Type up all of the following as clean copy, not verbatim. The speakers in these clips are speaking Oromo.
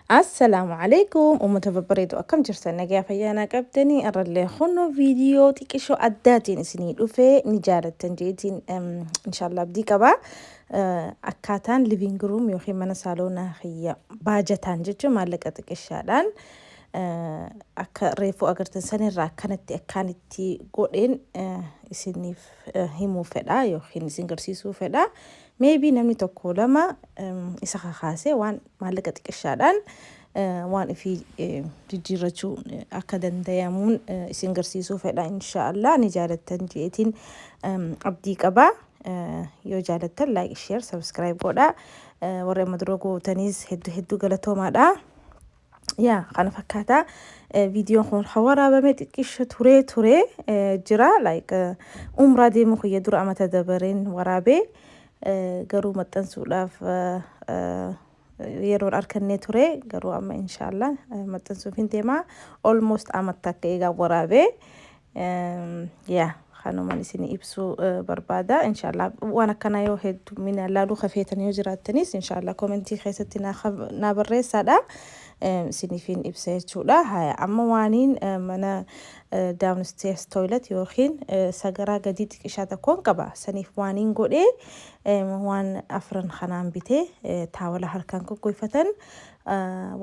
Assalaamu alaikum uummata babbareedu, akkam jirtan? Nagaa fayyaanaa qabdanii? Irrallee kunoo viidiyoo xiqqishoo addaatiin isinii dhufee, ni jaalattan jeetiin inshaallah abdii qaba. Akkaataan living room yookiin mana saaloonaa kiyya baajataan jechuun maallaqa xiqqishaadhaan akka reefuu agartan sanirraa akkanatti akkaan itti godheen isiniif himuu fedha yookiin isin garsiisuu fedha. Maybe namni tokko lama isa kakaasee waan maallaqa xiqqishaadhaan waan ifii jijjiirrachuu akka dandayamuun isin garsiisuu fedha. Inshaallah ni jaalattan jeetiin abdii qaba. Yoo jaalattan like, share, subscribe godha. Warri amma dura gootaniis hedduu hedduu galatoomaadha. Yaa, kana fakkaata. Viidiyoon kun kan waraabame xiqqisha turee turee jira. Like umraa deemuu kiyya dura amata dabareen waraabee, garuu maxxansuudhaaf yeroon argannee ture. Garuu amma inshaallah maxxansuuf hin deema. Almost amata akka eegaa waraabee. Yaa, kanuman isin ibsuu barbaada. Inshaallah waan akkanaa yoo heddumina laaluu kafeetan yoo jiraattanis, inshaallah commentii keessatti naa barreessaadha, isiniifin ibsa jechuudha. Haya, amma waaniin mana downstairs toilet yookiin sagaraa gadii xiqqishaa tokkoon qaba. Saniif waaniin godhee waan afran kanaan bitee: taawala harkaan goggoifatan,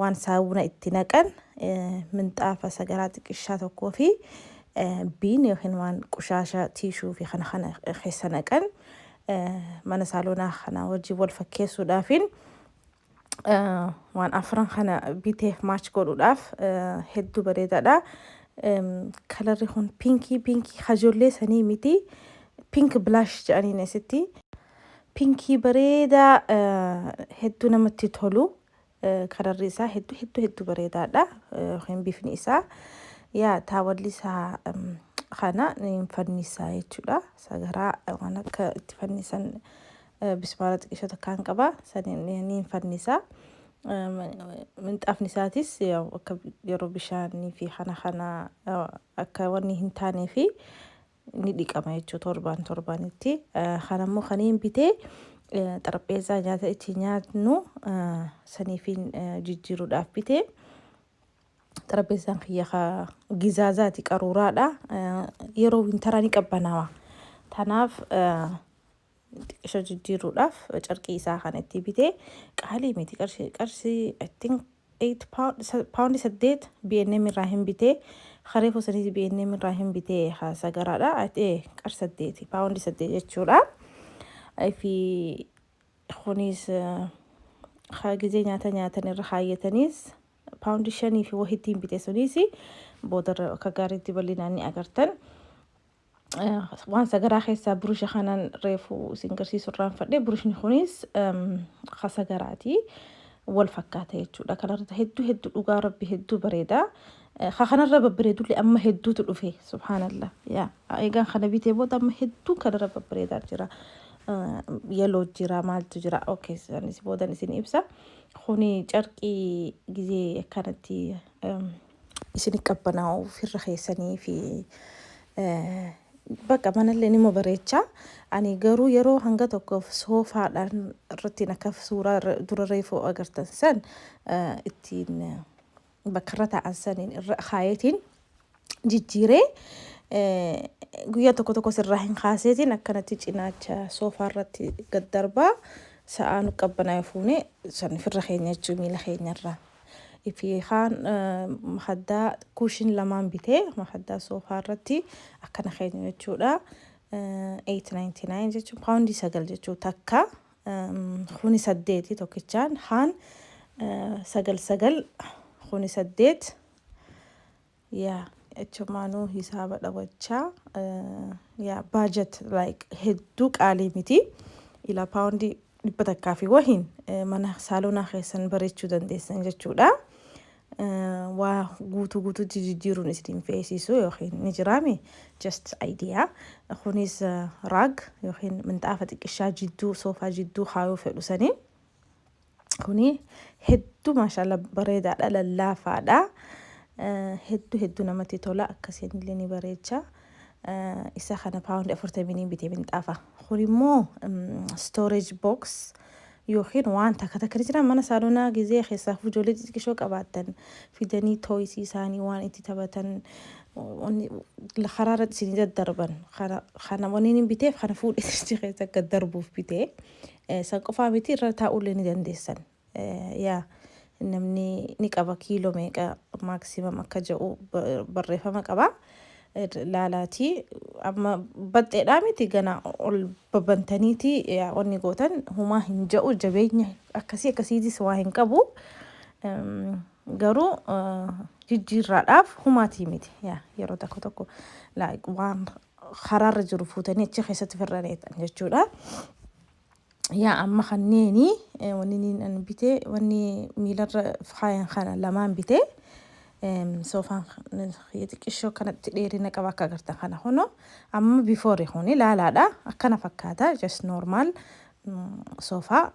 waan saawuna itti naqan, minxaafa sagaraa xiqqishaa tokkoo fi bin yookiin waan qushaasha tissue fi kana kana keessa naqan. Mana saaloonaa kana wajjin wal fakkeessuudhaafin waan afran kana biteef, match godhuudhaaf hedduu bareedaadha. Colorri kun pinkii, pinkii hajoollee sanii miti. Pink blush jedhaniin asitti. Pinkii bareedaa hedduu namatti tolu. Colorri isaa hedduu hedduu hedduu bareedaadha. Yookiin bifni isaa. Yaa, taawalli isaa kana ni fannisaa jechuudha. Sagaraa waan akka itti fannisan bismaara xiqqishoo takkaan qaba. Saniin ni fannisaa. Minxaafni isaatis akka yeroo bishaanii fi kana kana akka wanni hin taanee fi ni dhiqama jechuudha torbaan torbaanitti. Kanammoo kaniin bitee xarapheezaa nyaata itti nyaatnu saniifin jijjiiruudhaaf bitee. Xarapheezaan kiyya gizaazaati, qaruuraadha. Yeroo winteraa ni qabbanaawa. Tanaaf xiqqisho jijjiiruudhaaf carqii isaa kana itti bitee. Qaalii miti, qarshii I think 8 pound, 8 B&M irraa hin bitee. Kareefuu sanis B&M irraa hin bitee, sagaraadha. Qar 8, paawundii 8 jechuudha. Fi kunis gizee nyaata nyaatan irra kaayyataniis paawundii 5 fi wahittiin bite. Sunis boodarra akka gaariitti bal'inaan ni agartan. Waan sagaraa keessaa burusha kanan reefu isin garsiisu irraan fadhe. Burushni kunis sagaraati. Wal fakkaata jechuudha. Kanarra hedduu hedduu, dhugaa rabbi, hedduu bareeda. Kanarra babbareedullee amma hedduutu dhufe, subhaanallah. Yaa, eegaan kana bitee booda amma hedduu kanarra babbareedaa jira. Yellow jira, maaltu jira. Okay, sanis boodan isin ibsa. Kuni carqii gizee akkanatti isin qabbanaa'u ofirra keessanii fi bakka manallee nima bareecha. Ani garuu yeroo hanga tokkoof soofaadhaan irratti akka suuraa dura reefuu agartan san ittiin bakka irra taa'an saniin irra kaayetiin jijjiiree, guyyaa tokko tokko sirraa hin kaaseetiin akkanatti cinaacha soofaa irratti gad darbaa, sa'aa nu qabbanaa'e fuunee san ofirra keenya jechuu miila keenyarraa. Fi kaan makaddaa cushion lamaan bitee, makaddaa soofaa irratti akkana keenya jechuudha. 8.99 jechuun paawundii 9 jechuu takka. Kuni saddeeti tokkichaan, haan sagal sagal, kuni saddeet. Yaa, jechumaanuu hisaaba dhawachaa. Yaa, budget like hedduu qaalii miti. Ila paawundii 100 fi wahiin mana saalonaa keessan bareechuu dandeessan jechuudha. Waa guutuu guutuutti jijjiiruun isin feesisu yookiin ni jiraami, just idea. Kunis rug yookiin minxaafa xiqqishaa jidduu soofaa jidduu kaayuu fedhu sanii. Kuni hedduu maashaalla bareedaadha, lallaafaadha. Hedduu hedduu namatti tola, akkasiin illee ni bareecha. Isa kana paawundii 40 bitee minxaafa. Kun immoo storage box. Yookiin waan takka takka ni jira mana saalonaa, gizee keessaafuu ijoollee xixiqqishoo qabaattan fidanii toysii isaanii waan itti taphatan karaa irratti isinii daddarban. Kana wanni inni biteef kana fuudhee achi keessa akka darbuuf bitee. San qofaa miti, irra taa'ullee ni dandeessan. Yaa, namni ni qaba, kiiloo meeqa maximum akka jedhu barreeffama qaba. Laalaatii, amma baxxeedhaa miti, gana ol babantaniiti wanni gootan humaa hin jedhu. Jabeenya akkasii akkasiitis waa hin qabu. Garuu jijjiirraadhaaf humaatii miti. Yaa, yeroo tokko tokko waan karaarra jiru fuutanii achi keessatti firraneetan jechuudha. Yaa, amma kanneeni wanni niin an bitee, wanni miilarra kaayan kana lamaan bitee. Soofaan xiqqishoo kanatti dheerina qaba akka agartan kana. Kuno amma before kuni laalaadha, akkana fakkaata. Just normal soofaa,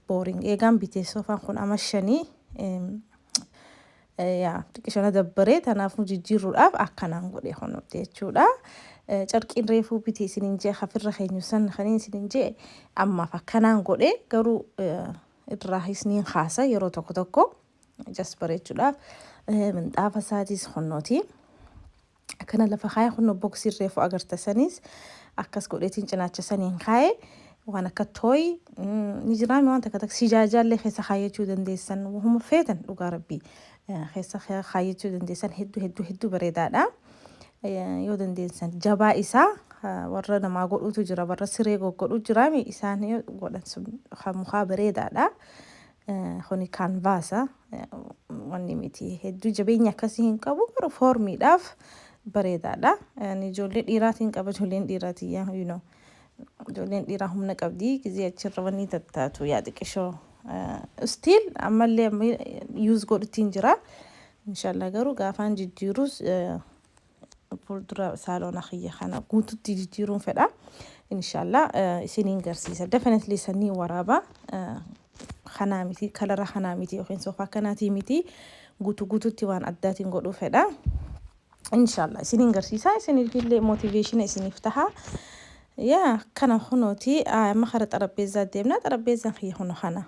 boring. Eegaan bitee soofaan kun ama 5. Yaa, xiqqishoo na dabbaree, tanaafuu jijjiirruudhaaf akkanaan godhe kunuutti jechuudha. Carqiin reefuu bitee isiniin jee, hafirra keenyu san kaniin isiniin jee, ammaaf akkanaan godhe. Garuu irraa isiniin kaasa yeroo tokko tokko just bareechuudhaaf. Minxaafa isaatis kunnooti. Akkana lafa kaaya. Kunno boxii reefuu agarta sanis akkas godheetiin cinaacha saniin kaaye. Waan akka toy ni jiraame, waan takka takka sijaajaallee keessa kaayyachuu dandeessan, wahuma feetan dhugaa rabbii keessa kaayyachuu dandeessan. Hedduu hedduu hedduu bareedaadha. Yoo dandeessan jabaa isaa warra namaa godhutu jira, warra siree goggodhu jiraame, isaan yoo godhan sun mukaa bareedaadha. Kuni canvasa wanni miti, hedduu jabeenya akkasii hin qabu, garuu foormiidhaaf bareedaadha. Ijoollee dhiiraatiin qaba, ijoolleen dhiiraatiin yaa ijoolleen dhiiraa humna qabdi, gizee achirra wanni tattaatu. Yaa, xiqqishoo still ammallee use godhuttiin jira. Inshallah garuu gaafaan jijjiirus fuuldura saaloona kiyya kana guututti jijjiiruun fedha. Inshallah isiniin garsiisa. Definitely sanii waraaba kanaa miti, colora kanaa miti, yookiin soofaa kanaatii miti, guutuu guututti waan addaatiin godhuu fedha. Inshallah isiniin garsiisa, isiniifillee motivation isiniif taha. Yaa, kana kunooti. Amma kara xarapheezaa deemna. Xarapheezaan kiyya kuno kana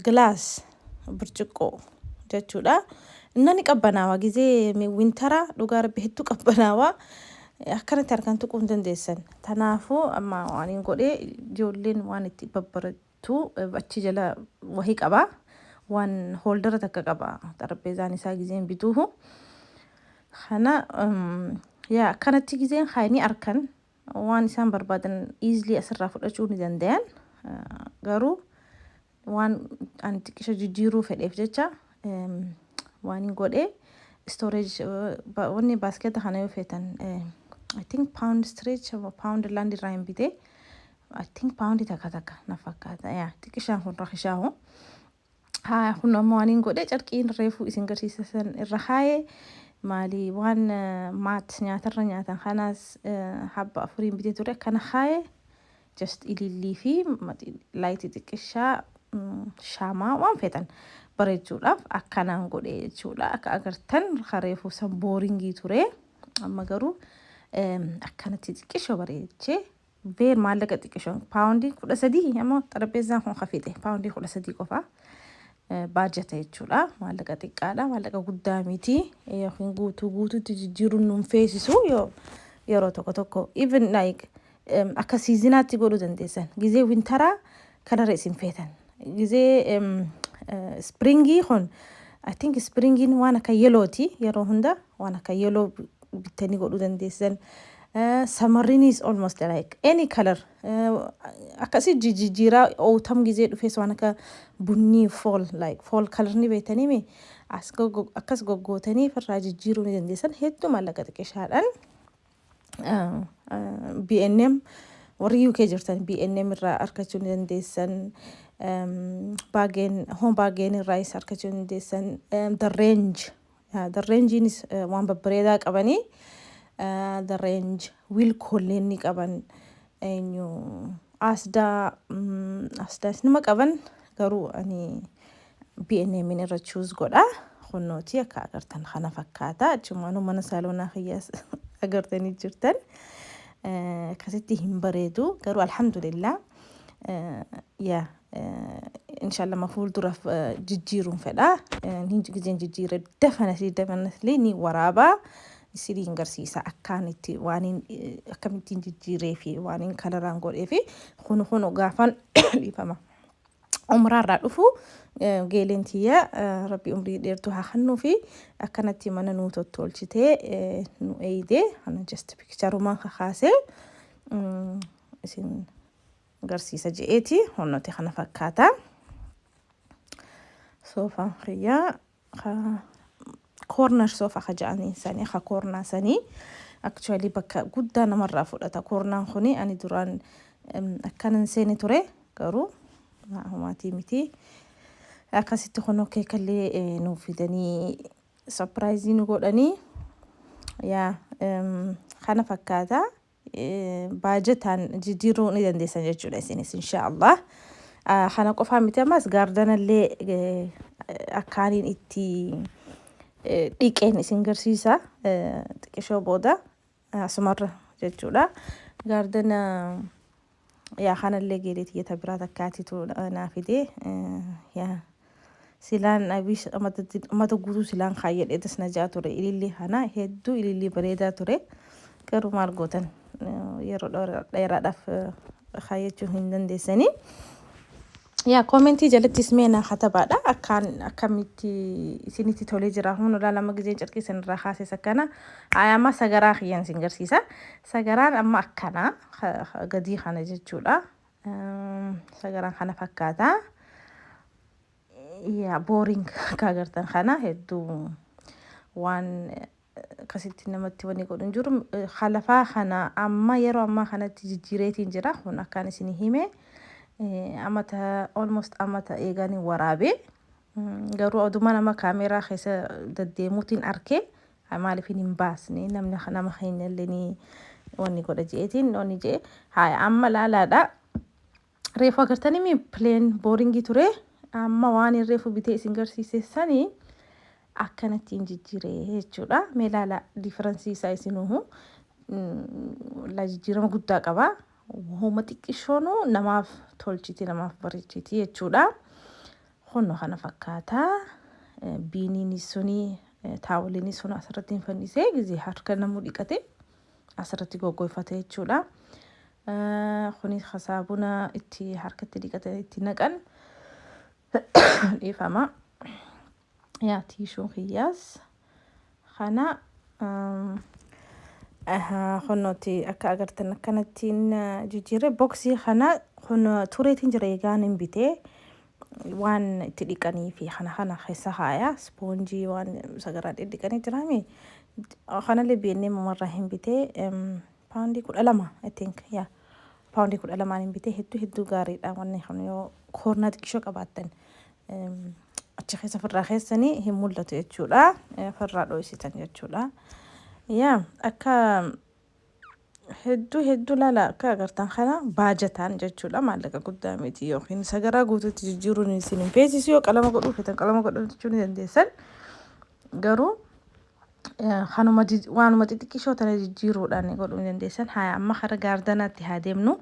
glass, burcuqqoo jechuudha. Inni qabbanaawaa gizee wintera, dhugaa rabbi hedduu qabbanaawaa, akkanatti harkaan tuquu hin dandeessan. Kanaafuu amma waan hin godhee, ijoolleen waan itti babbarattu achi jala wahii qaba. Waan holdera takka qaba xarapheezaan isaa gizeen bituuhu. Kana yaa, akkanatti gizeen kaayanii harkan waan isaan barbaadan easily asirraa fudhachuu ni danda'an. Garuu waan ani xiqqisha jijjiiruu fedheef jecha waan hin godhee, storage wanni basketa kana yoo feetan, I think Pound Street, Poundland irraa hin bitee. I think paawundii takka takka na fakkaata. Yaa, xiqqishaan kun rakishaahu. Haa, kun ammoo waan hin godhe, carqiin reefuu isin garsiisa san irra kaayee. Maali, waan mat nyaatarra nyaatan kanaas habba afuriin bitee ture, akkana kaayee. Just ilillii fi lightii xiqqishaa, shaamaa, waan feetan bareechuudhaaf akkanaan godhe jechuudha. Akka agartan reefuu san boringii ture. Amma garuu akkanatti xiqqishoo bareechee veer maallaqa xiqqishoon £13. Ammoo xarapheezzaan kun kafixe £13 qofa baajata jechuudha. Maallaqa xiqqaadha, maallaqa guddaa miti, yookiin guutuu guutuutti jijjiiruun nuun feesisu. Yoo yeroo tokko tokko even like akka seasonaatti godhuu dandeessan. Gizee winteraa kanarra isin feetan. Gizee springii kun, I think springiin waan akka yellowti, yeroo hunda waan akka yellow bittanii godhuu dandeessan. Summerriinis almost like any color akkasii jijjiiraa. Autumn gizee dhufes waan akka bunnii, fall, like fall color ni beektanii mi, akkas goggootanii firraa jijjiiruu ni dandeessan hedduu maallaqa xiqqishaadhaan. B&M, warri UK jirtan B&M irraa argachuu ni dandeessan. Bargain, Home Bargain irraayis argachuu ni dandeessan. The Range, The Rangeiinis waan babbareedaa qabanii. The Range, Wilkoolleen ni qaban. Eenyu, Asda, Asdaas nima qaban, garuu ani B&M irra choose godha. Kunnooti akka agartan kana fakkaata. Achumaanuu mana saaloonaa kiyyaas agartanii jirtan. Akkasitti hin bareedu, garuu alhamdulillah. Yaa, inshallah ma fuulduraaf jijjiiruun fedha. Ni gizeen jijjiire dafanasii dafanaslee ni waraabaa isiniin garsiisa, akkaan itti waan akkamittiin jijjiiree fi waan kalaraan godhee fi kun kun gaafan dhiifama. Umraarraa dhufu geeleen tiyya rabbi umrii dheertuu haa kennuu fi akkanatti mana nuu tottolchitee nu eeyidee kana just picturerumaan kakaasee isin agarsiisa je'eeti honnote kana fakkaata. Soofaan kiyyaa corner sofa ka jedhaniin sanii, ka corner sanii, actually bakka guddaa namarraa fudhata cornern kuni. Ani duraan akkanan seeni ture, garuu homaatii miti. Akkasitti kunoo keekallee nuuf fidanii surprise nu godhanii. Yaa, kana fakkaata. Baajetaan jijjiiruu ni dandeessan jechuudha isinis insha Allah. Kana qofaa miti, ammas gardenallee akkaaniin itti dhiqeen isin garsiisa xiqqishoo booda asumarra jechuudha. Gardena yaa kanallee geelee tiyyata biraa takkaatitu naa fide. Yaa, silaan abiis amata guutuu silaan kaayyadheetas na jaa ture. Ilillii kana hedduu ilillii bareedaa ture, garuu maal gootan, yeroo dheeraadhaaf kaayyachuu hin dandeessanii. Yaa, commentii jalattis mee naa katabaadha, akkaan akkamitti isinitti tolee jira. Humna lama gizeen carqii isin irraa kaases akkana. Haa, amma sagaraa kiyyan isin garsiisa. Sagaraan amma akkana gadii kana jechuudha. Sagaraan kana fakkaata. Yaa, boring akka agartan kana hedduu waan akkasitti namatti wanni godhu hin jiru. Halafaa kana amma yeroo ammaa kanatti jijjiireetiin jira. Kun akkaan isinii hime amata, almost amata eeganii waraabee, garuu oduma nama kaameeraa keessa deddeemuutiin arke maaliif hin baasne, namni nama keenya illee ni wanni godha je'eetiin wanni je'e. Haa, amma laalaadha. Reefu agartanii mi plain boringii ture. Amma waan hin reefu bitee isin garsiise sanii akkanatti hin jijjiire jechuudha. Mee laala difference isaa isinuhu la jijjiirama guddaa qaba. Homa xiqqishoonuu namaaf tolchiti, namaaf bareechiti jechuudha. Kunno kana fakkaata. Biniin suni toweliin sun asirratti hin fannisee gizee harka namuu dhiqate asirratti goggoifate jechuudha. Kunis saabuna itti harkatti dhiqatan itti naqan, dhiifama. Yaa, tissueun kiyyaas kana kunnooti akka agartan akkanattiin jijjiirre. Boxii kana kun tureetiin jira, eegaan hin bitee waan itti dhiqanii fi kana kana keessa haaya sponge waan sagaraa dhidhiqanii jiraami. Kanallee beennee mamarraa hin bitee, £12 I think. Yaa, £12n hin bitee. Hedduu hedduu gaariidha wanni kun. Yoo corner xiqqishoo qabaattan achi keessa ofirraa keessanii hin mul'atu jechuudha, ofirraa dho'isitan jechuudha. Yaa, akka hedduu hedduu laala akka agartan kana baajataan jechuudha, maallaqa guddaa miti yookiin sagaraa guutuutti jijjiiruun isin hin feesisu. Yoo qalama godhuu feetan qalama godhachuu ni dandeessan, garuu kanuma waanuma xixiqqishoo tana jijjiiruudhaan godhuu ni dandeessan. Haa, amma kara gardenaatti haa deemnu.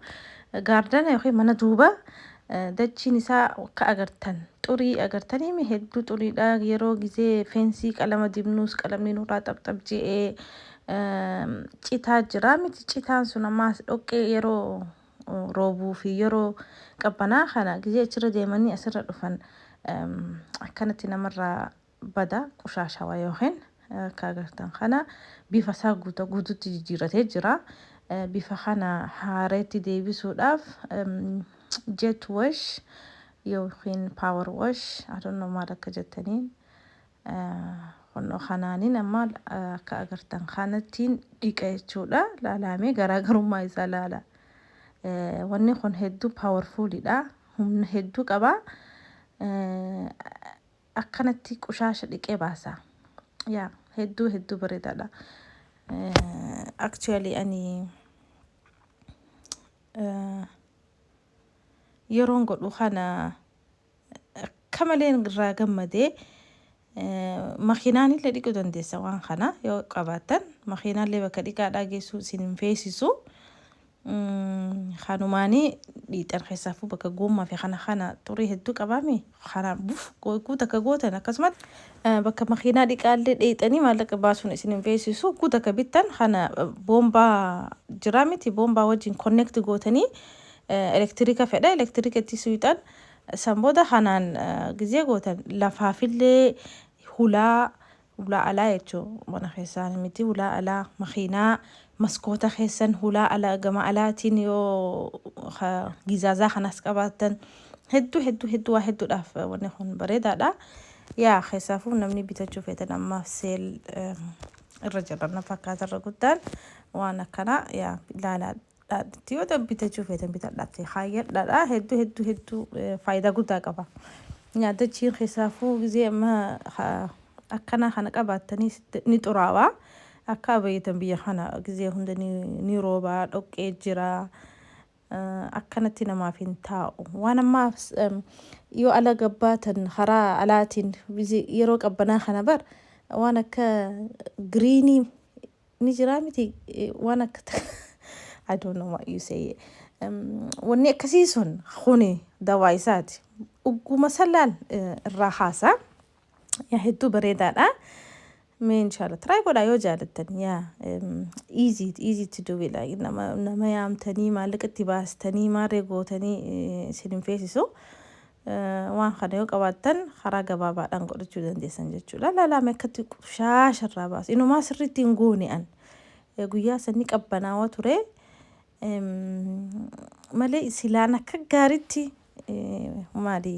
Gardena yookiin mana duuba dachiin isaa akka agartan xurii agartanii hedduu xuriidha. Yeroo gizee fence qalama dibnuus qalamni nurraa xabxab je'ee citaa jira miti. Citaan sun ammaas dhoqqee yeroo roobuu fi yeroo qabbanaa kana gizee achirra deemanii asirra dhufan akkanatti namarraa bada, qushaashawaa yookiin akka agartan kana bifa isaa guutuu guututti jijjiirratee jira. Bifa kana haareetti deebisuudhaaf jet wash yookiin power wash, I don't know maal akka jettaniin, kunoo kanaaniin amma akka agartan kanattiin dhiqa jechuudha. Laalaamee garaagarummaa isaa laala. Wanni kun hedduu powerfulidha. Humna hedduu qaba. Akkanatti qushaasha dhiqee baasa. Yaa, hedduu hedduu bareedaadha. Actually ani yeroon godhu kana akka malee irraa gammadee. Makiinaan illee dhiquu dandeessa waan kana yoo qabaattan. Makiinaallee bakka dhiqaadhaa geessuu isin hin feesisu. Kanumaanii dhiixan keessaafuu bakka goommaa fi kana kana xurii hedduu qabaame kana buf guuta akka gootan, akkasumas bakka makiinaa dhiqaallee dheexanii maallaqa baasuun isin hin feesisu. Guuta akka bittan kana boombaa jiraa miti, boombaa wajjin connect gootanii, elektiriika fedha, elektiriika itti suyxan. San booda kanaan gizee gootan lafaafillee hulaa alaa jechuun mana keessaan miti, hulaa alaa makiinaa, maskoota keessan, hulaa alaa gama alaatiin yoo gizaazaa kanas qabaattan, hedduu hedduu hedduu waa hedduudhaaf wanni kun bareedaadha. Yaa keessaafuu namni bitachuu feetan ammaaf sale irra jira na fakkaata. Irra guddaan waan akkanaa yaa ilaalaa yoo bitachuu feetan bitadhaatti kaayyadhaadha. Hedduu hedduu hedduu faayidaa guddaa qaba. Nyaatachiin keessaafuu gizee amma akkanaa kana qabaattanii ni xuraawaa. Akka abayyitan biyya kana gizee hunda ni roobaa, dhoqqee jira. Akkanatti namaaf hin taa'u. Waan ammaaf yoo ala gabbaatan karaa alaatiin yeroo qabbanaa kana bar waan akka greenii ni jiraa miti, waan akka, I don't know what you say. Wanni akkasii sun kuni dawaa isaati. Ugguma sallaal irraa haasa. Yaa hedduu bareedaadha. Mee inshallah try godhaa yoo jaalattan. Yaa easy easy to do it, like nama yaamtanii maallaqa itti baastanii maarree gootanii isin hin feesisu. Waan kana yoo qabaattan karaa gabaabaadhaan godhachuu dandeessan jechuudha. Laalaame akkatti shaasha irraa baasu. Inumaa sirriitti hin goone an. Guyyaa sanni qabbanaawaa ture. Malee silaan akka gaariitti maali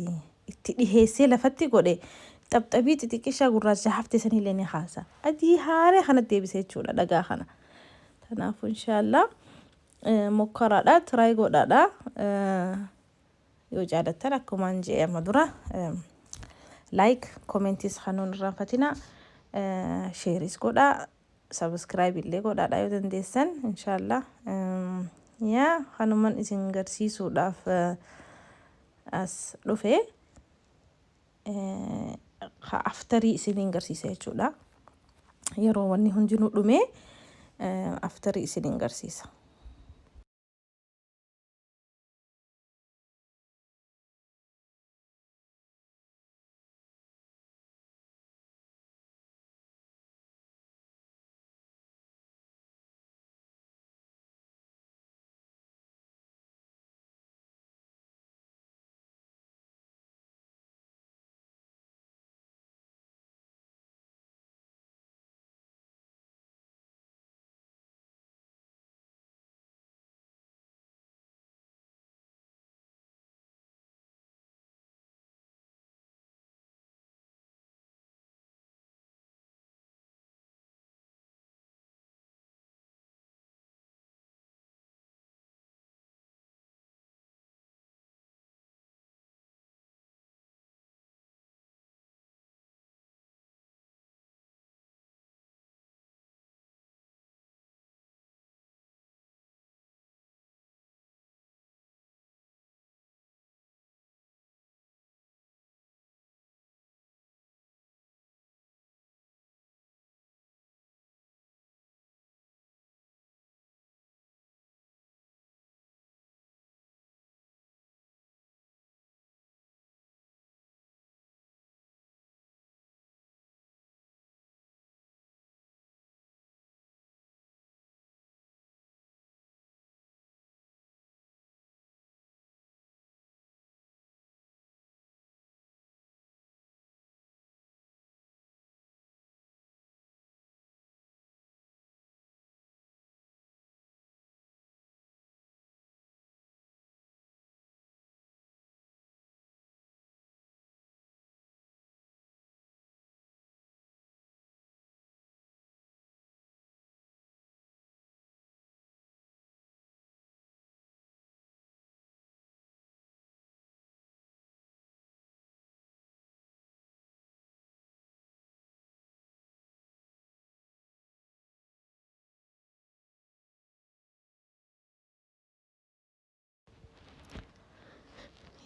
itti dhiheessee lafatti godhe, xabxabii xixiqqishaa gurraacha hafte sanillee ni kaasa. Adii haaree kanatti deebise jechuudha dhagaa kana. Kanaafuu inshaallah mokkaraadha, try godhaadha. Yoo jaalattan akkumaan je'e amma dura like, commentis kanuun irraanfatina, shareis godhaa, subscribe illee godhaadha yoo dandeessan inshaallah. Yaa kanuman isin garsiisuudhaaf as dhufe, ka afterii isiniin garsiisa jechuudha. Yeroo wanni hundinuu dhume afterii isiniin garsiisa.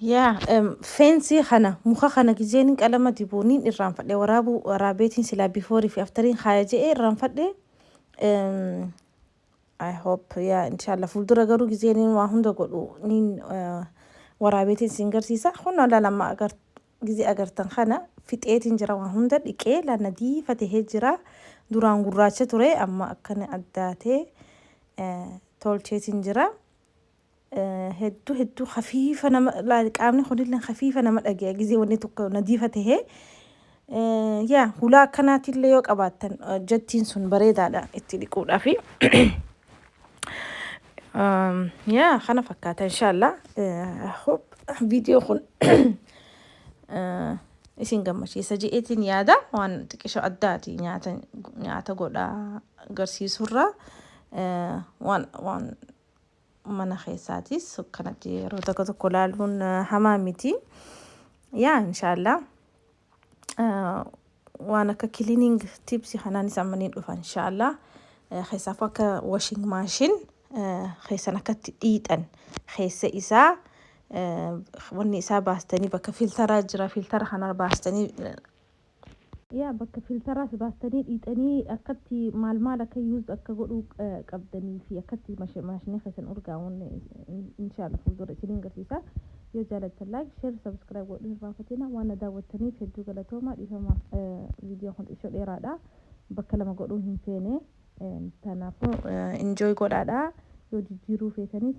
Yaa fenceii kana, muka kana gizeen qalama dibuuniin irraanfadhe waraabuu. Waraabeetiin silaa beforeii fi afteriin kaaya je'ee irraanfadhe. I hope, yaa, inshallah fuuldura garuu gizeen waa hunda godhu niin waraabeetiin isin garsiisa. Kun lama gizee agartan kana fixeetiin jira. Waa hunda dhiqee la nadiifa tahee jira. Duraan gurraacha ture, amma akkana addaatee tolcheetiin jira. Hedduu hedduu hafiifa nama, qaamni kunillee hafiifa nama dhagaya gizee wanni tokko nadiifa tahee. Yaa, hulaa akkanaatillee yoo qabaattan jettiin sun bareedaadha itti dhiquudhaafi. Yaa, kana fakkaata. Inshallah, hope viidiyoo kun isin gammachiisa je'eetiin yaada. Waan xiqqisho addaati, nyaata nyaata godhaa agarsiisurra waan mana keessaatis akkanatti yeroo tokko tokko laaluun hamaa miti. Yaa, inshallah waan akka cleaning tips kanaanis amma ni dhufa inshallah. Keessaafuu akka washing machine keessan akkatti dhiixan, keessa isaa wanni isaa baastanii, bakka filteraa jira, filtera kana baastanii, yaa, bakka filteraas baastanii dhiixanii akkatti maal maal akka use akka godhuu qabdanii fi akkatti maashinii keessan urgaa'uun inshallah fuuldura isiniin garsiisa. Yoo jaalattan like, share, subscribe godhuu hin irraanfatina. Waan na daawwattaniif hedduu galatooma. Dhiifama, viidiyoon kun xiqqoo dheeraadha, bakka lama godhuu hin feene. Kanaafuu enjoy godhaadha. Yoo jijjiiruu feetanis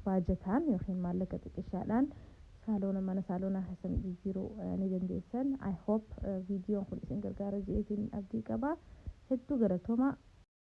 baajataan yookiin maallaqa xiqqishaadhaan saaloona, mana saaloonaa keessan jijjiiruu ni dandeessan. I hope viidiyoon kun isin gargaara je'eetiin abdii qaba. Hedduu galatooma.